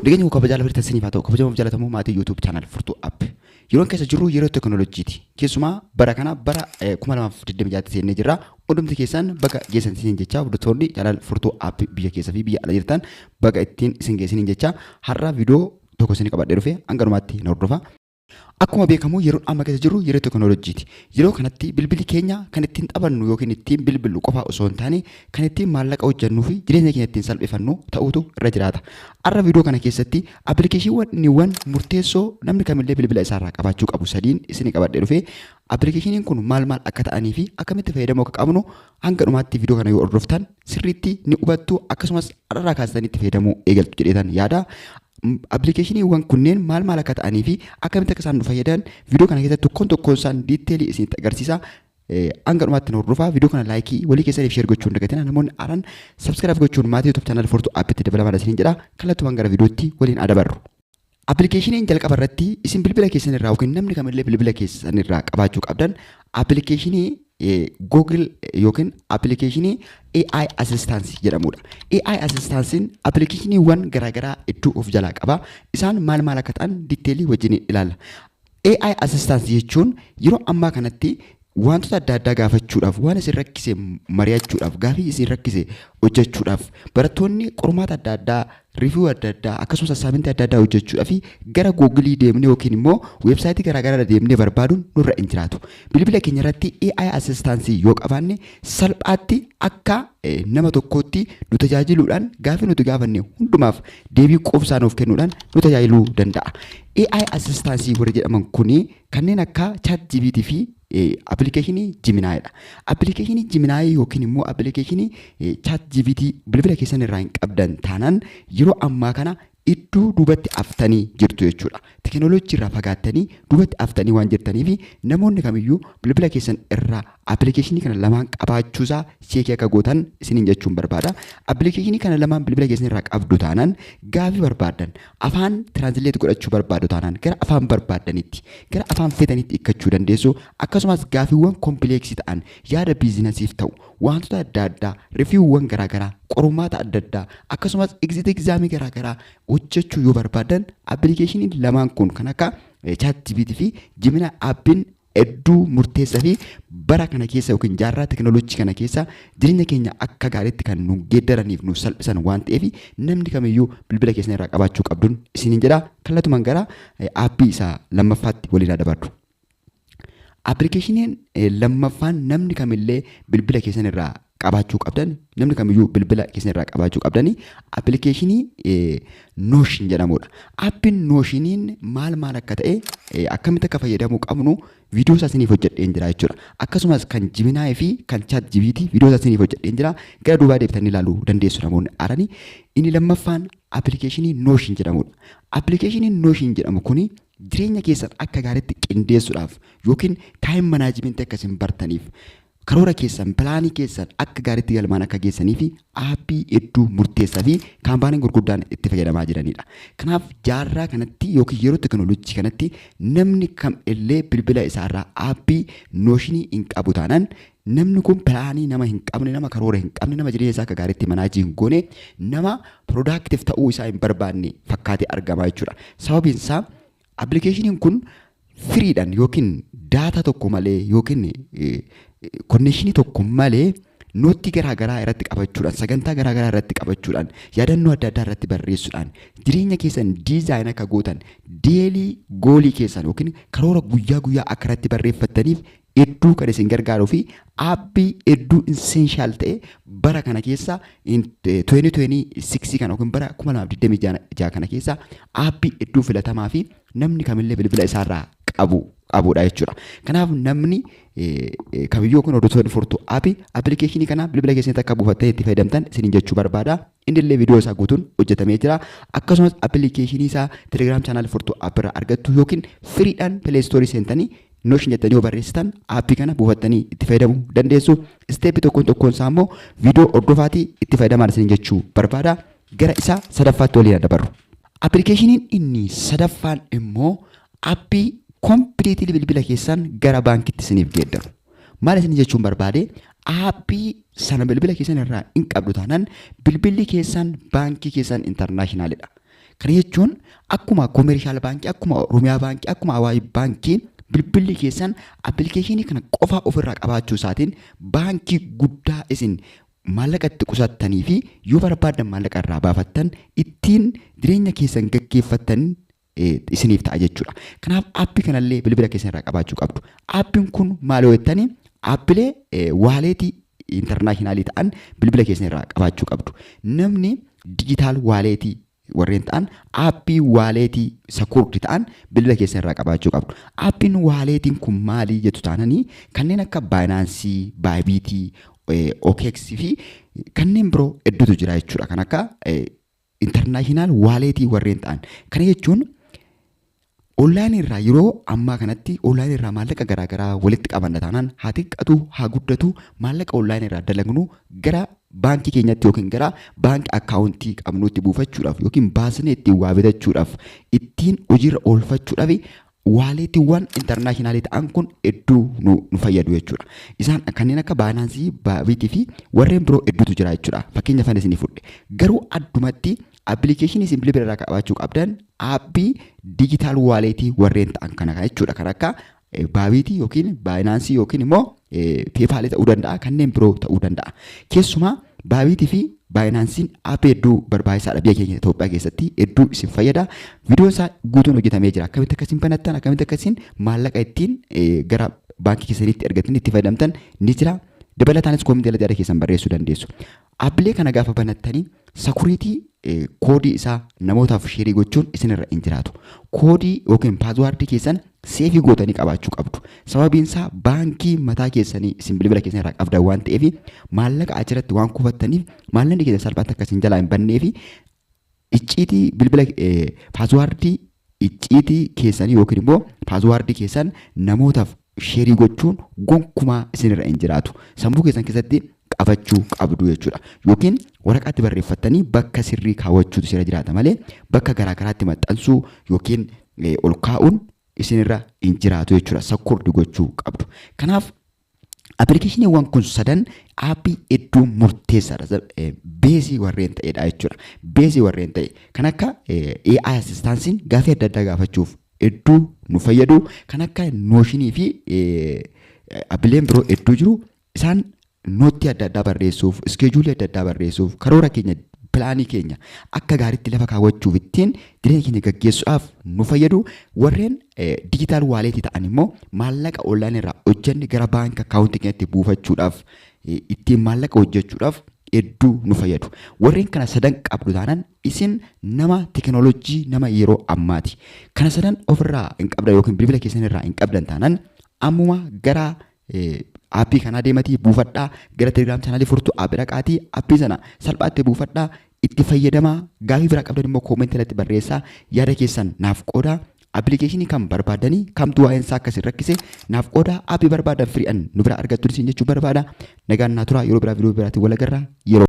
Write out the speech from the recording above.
Nageenya koo kabajaa lafa isiniif haa ta'u, kabajamuuf jaalatamoo maatii YouTube channel Furtuu App. Yeroon keessa jirru yeroo teekinooloojiiti. Keessumaa bara kana bara 2026 seennee jirra. Hundumti keessan baga geessan isiniin jecha, hordoftoonni channel Furtuu App biyya keessa fi biyya ala jirtan baga ittiin isin geessiniin jecha, har'a viidiyoo tokko isin qabadhee dhufe, hanga dhumaatti na hordofa. Akkuma beekamu, yeroon amma keessa jirru yeroo teekinooloojiiti. Yeroo kanatti bilbilli keenya kan ittiin taphannu yookiin ittiin bilbillu qofa osoo hin taane, kan ittiin maallaqa hojjennuu fi jireenya keenya ittiin salphifannu ta'utu irra jiraata. Har'a viidiyoo kana keessatti appilikeeshiniiwwan murteessoo namni kamillee bilbila isaarraa qabaachuu qabu sadiin isin qabadhee dhufe. Appilikeeshiniin kun maal maal akka ta'anii fi akkamitti fayyadamuu akka qabnu hanga dhumaatti viidiyoo kana yoo hordoftan sirriitti ni hubattu, akkasumas har'arraa kaastanii itti fayyadamuu eegaltu jedheetan yaada. Appilikeeshiniiwwan kunneen maal maal akka ta'anii fi akkamitti akka isaan nu fayyadan viidiyoo kana keessatti tokkoon tokkoon isaan detailii isinitti agarsiisa. Hanga dhumaatti nu hordofaa. Viidiyoo kana like, walii keessaniif share gochuun dagatina. Namoonni haaraan subscribe gochuun maatii YouTube channel Furtuu Appitti dabalamaa isiniin jedha. Kallattumaan gara viidiyootti waliin adabarru. Appilikeeshiniin jalqaba irratti isin bilbila keessan irraa yookiin namni kamillee bilbila keessan irraa qabaachuu qabdan appilikeeshinii Google yookiin appilikeeshinii AI Assistance jedhamudha. AI Assistance'n appilikeeshiniiwwan garaagaraa hedduu of jalaa qaba. Isaan maal maal akka ta'an detailii wajjin ilaalla. AI Assistance jechuun yeroo ammaa kanatti wantoota adda addaa gaafachuudhaaf, waan isin rakkise mari'achuudhaaf, gaafii isin rakkise hojjechuudhaaf, barattoonni qormaata adda addaa, review adda addaa, akkasumas assignmentii adda addaa hojjechuudhaaf gara Googleii deemnee yookiin immoo weebsaayitii garaagaraa deemnee barbaaduun nurra hin jiraatu. Bilbila keenya irratti AI Assistance yoo qabaanne, salphaatti akka nama tokkootti nu tajaajiluudhaan gaafii nuti gaafanne hundumaaf deebii quubsaa nuuf kennuudhaan nu tajaajiluu danda'a. AI Assistance warri jedhaman kuni kanneen akka ChatGPT fi appilikeeshinii Gemini'dha. Appilikeeshinii Gemini yookiin immoo appilikeeshinii ChatGPT bilbila keessan irraa hin qabdan taanaan, yeroo ammaa kana iddoo duubatti haftanii jirtu jechuudha. Teekinooloojii irraa fagaattanii duubatti haftanii waan jirtaniif, namoonni kamiyyuu bilbila keessan irraa appilikeeshinii kana lamaan qabaachuusaa checkii akka gootan isiniin jechuun barbaada. Appilikeeshinii kana lamaan bilbila keessan irraa qabdu taanaan, gaafii barbaaddan afaan translate godhachuu barbaadu taanaan gara afaan barbaaddanitti, gara afaan feetanitti hiikkachuu dandeessu. Akkasumas gaafiiwwan complexii ta'an, yaada businessiif ta'u, wantoota adda addaa, reviewwwan garaagaraa, qormaata adda addaa, akkasumas exit examii garaagaraa hojjechuu yoo barbaadan, appilikeeshiniin lamaan kun kan akka ChatGPT fi Gemini appiin hedduu murteessaa fi bara kana keessa yookiin jaarraa teekinooloojii kana keessa jireenya keenya akka gaariitti kan nu geeddaraniif nu salphisan waan ta'eef, namni kamiyyuu bilbila keessan irraa qabaachuu qabduun isiniin jedha. Kallattumaan gara aappii isaa lammaffaatti waliin dabarru. Appilikeeshiniin lammaffaan namni kamillee bilbila keessan irraa qabaachuu qabdan, namni kamiyyuu bilbila keessan irraa qabaachuu qabdanii, appilikeeshinii Notion jedhamudha. Aappiin Notioniin maal maal akka ta'e, akkamitti akka fayyadamuu qabnu viidiyoo isaa isiniif hojjedheen jira jechuudha. Akkasumas kan Gemini fi kan ChatGPT viidiyoo isaa isiniif hojjedheen jira. Gara duubaa deebitanii ilaaluu dandeessu namoonni haaranii. Inni lammaffaan appilikeeshinii Notion jedhamudha. Appilikeeshiniin Notion jedhamu kuni jireenya keessan akka gaariitti qindeessuudhaaf yookiin time managementii akka isin bartaniif, karoora keessan, planii keessan akka gaariitti galmaan akka geessanii fi aappii hedduu murteessaa fi kaampaaniin gurguddaan itti fayyadamaa jiranidha. Kanaaf jaarraa kanatti yookiin yeroo teekinooloojii kanatti namni kam illee bilbila isaarraa aappii Notionii hin qabu taanaan, namni kun planii nama hin qabne, nama karoora hin qabne, nama jireenya isaa akka gaariitti manage hin goone, nama productive ta'uu isaa hin barbaanne fakkaatee argama jechuudha. Sababiin isaa appilikeeshiniin kun freedhaan yookiin data tokko malee yookiin connectionii tokko malee noteii garaa garaa irratti qabachuudhaan, sagantaa garaa garaa irratti qabachuudhaan, yaadannoo adda addaa irratti barreessuudhaan, jireenya keessan design akka gootan, daily goalii keessan yookiin karoora guyyaa guyyaa akka irratti barreeffattaniif hedduu kan isin gargaaruu fi aappii hedduu essential ta'e bara kana keessa, 2026 kana yookiin bara 2026 kana keessa aappii hedduu filatamaa fi namni kamillee bilbila isaarraa qabu qabudha jechuudha. Kanaaf namni kamiyyuu kun hordoftoonni Furtuu Aappii appilikeeshinii kana bilbila keessanitti akka buufattanii itti fayyadamtan isiniin jechuu barbaada. Inni illee viidiyoo isaa guutuun hojjetamee jira. Akkasumas appilikeeshinii isaa Telegram channel Furtuu Aappii irraa argattu yookiin freedhaan Play Storeii seentanii Notion jettanii yoo barreessitan aappii kana buufattanii itti fayyadamuu dandeessu. Stepii tokkoon tokkoon isaa immoo viidiyoo hordofaatii itti fayyadamaa isiniin jechuu barbaada. Gara isa sadaffaatti waliin dabarru. Appilikeeshiniin inni sadaffaan immoo aappii completely bilbila keessan gara baankitti isiniif geeddaru. Maal isin jechuun barbaade? Aappii sana bilbila keessan irraa hin qabdu taanaan, bilbilli keessan baankii keessan internationalidha. Kana jechuun akkuma Commercial Baankii, akkuma Oromiyaa Baankii, akkuma Awaash Baankii bilbilli keessan appilikeeshinii kana qofa ofirraa qabaachuu isaatiin baankii guddaa isin maallaqa itti qusattanii fi yoo barbaaddan maallaqa irraa baafattan ittiin jireenya keessan gaggeeffattan isiniif ta'a jechuudha. Kanaaf aappii kanallee bilbila keessan irraa qabaachuu qabdu. Aappiin kun maal yoo jettanii, aappilee walletii internationalii ta'an bilbila keessan irraa qabaachuu qabdu. Namni digital walletii warreen ta'an, aappii walletii secured ta'an bilbila keessan irraa qabaachuu qabdu. Aappiin walletiin kun maalii jettu taananii, kanneen akka Binance, Bybit, OKX fi kanneen biroo hedduutu jira jechuudha. Kan akka international walletii warreen ta'an. Kana jechuun onlineii irraa, yeroo ammaa kanatti onlineii irraa maallaqa garaagaraa walitti qabanna taanaan, haa xiqqatu haa guddatu, maallaqa onlineii irraa dalagnu gara baankii keenyatti yookiin gara baankii accountii qabnutti buufachuudhaaf yookiin baasnee ittiin waa bitachuudhaaf, ittiin hojiirra oolfachuudhaaf walletiiwwan internationalii ta'an kun hedduu nu fayyadu jechuudha. Isaan kanneen akka Binance, Bybit fi warreen biroo hedduutu jira jechuudha. Fakkeenya isinii fudhe. Garuu addumatti appilikeeshinii isin bilbila irraa qabaachuu qabdan aappii digital walletii warreen ta'an kana jechuudha. Kan akka Bybit yookiin Binance yookiin immoo PayPalii ta'uu danda'a, kanneen biroo ta'uu danda'a. Keessumaa Bybit fi Binanceiin aappii hedduu barbaachisaadha, biyya keenya Itoophiyaa keessatti hedduu isin fayyada. Viidiyoon isaa guutuun hojjetamee jira. Akkamitti akkasiin banattan, akkamitti akkasiin maallaqa ittiin gara baankii keessaniitti ergatanii itti fayyadamtan ni jira. Dabalataanis commentii irratti yaada keessan barreessuu dandeessu. Aappilee kana gaafa banattanii security koodii isaa namootaaf share gochuun isinirra hin jiraatu. Koodii yookiin passwordii keessan safe gootanii qabaachuu qabdu. Sababiin isaa baankii mataa keessanii isin bilbila keessan irraa qabdan waan ta'eef, maallaqa achirratti waan kuufattaniif, maallaqni keessan salphaatti akka isin jalaa hin bannee fi icciitii bilbila, passwordii icciitii keessanii yookiin immoo passwordii keessan namootaaf share gochuun gonkumaa isinirra hin jiraatu. Sammuu keessan keessatti qabachuu qabdu jechuudha. Yookiin waraqaatti barreeffattanii bakka sirrii kaawwachuutu isinirra jiraata malee bakka garaagaraatti maxxansuu yookiin ol kaa'uun isinirra hin jiraatu jechuudha. Secured gochuu qabdu. Kanaaf appilikeeshiniiwwan kun sadan aappii hedduu murteessaadha. Base warreen ta'edha jechuudha. Base warreen ta'e kan akka AI assistanceiin gaafii adda addaa gaafachuuf hedduu nu fayyadu. Kan akka Notionii fi appileen biroo hedduu jiru. Isaan noteii adda addaa barreessuuf, scheduleii adda addaa barreessuuf, karoora keenya, planii keenya akka gaariitti lafa kaawwachuuf, ittiin jireenya keenya gaggeessuudhaaf nu fayyadu. Warreen digital walletii ta'an immoo maallaqa onlineii irraa hojjenne gara baankii accountii keenyatti buufachuudhaaf, ittiin maallaqa hojjechuudhaaf hedduu nu fayyadu. Warreen kana sadan qabdu taanaan isin nama teekinooloojii, nama yeroo ammaati. Kana sadan ofirraa hin qabdan yookiin bilbila keessan irraa hin qabdan taanaan ammuma gara aappii kanaa deematii buufadhaa, gara Telegram channelii Furtuu Aappii dhaqaatii aappii sana salphaatti buufadhaa, itti fayyadamaa. Gaafii biraa qabdan immoo commentii irratti barreessaa, yaada keessan naaf qoodaa. Appilikeeshinii kan barbaadanii kamtu waa'een isaa akkasii rakkise naaf qoodaa. Aappii barbaadan free'an nu bira argattu isin jechuu barbaada. Nagaan naa turaa, yeroo biraa viidiyoo biraatiin wal agarraa yeroo.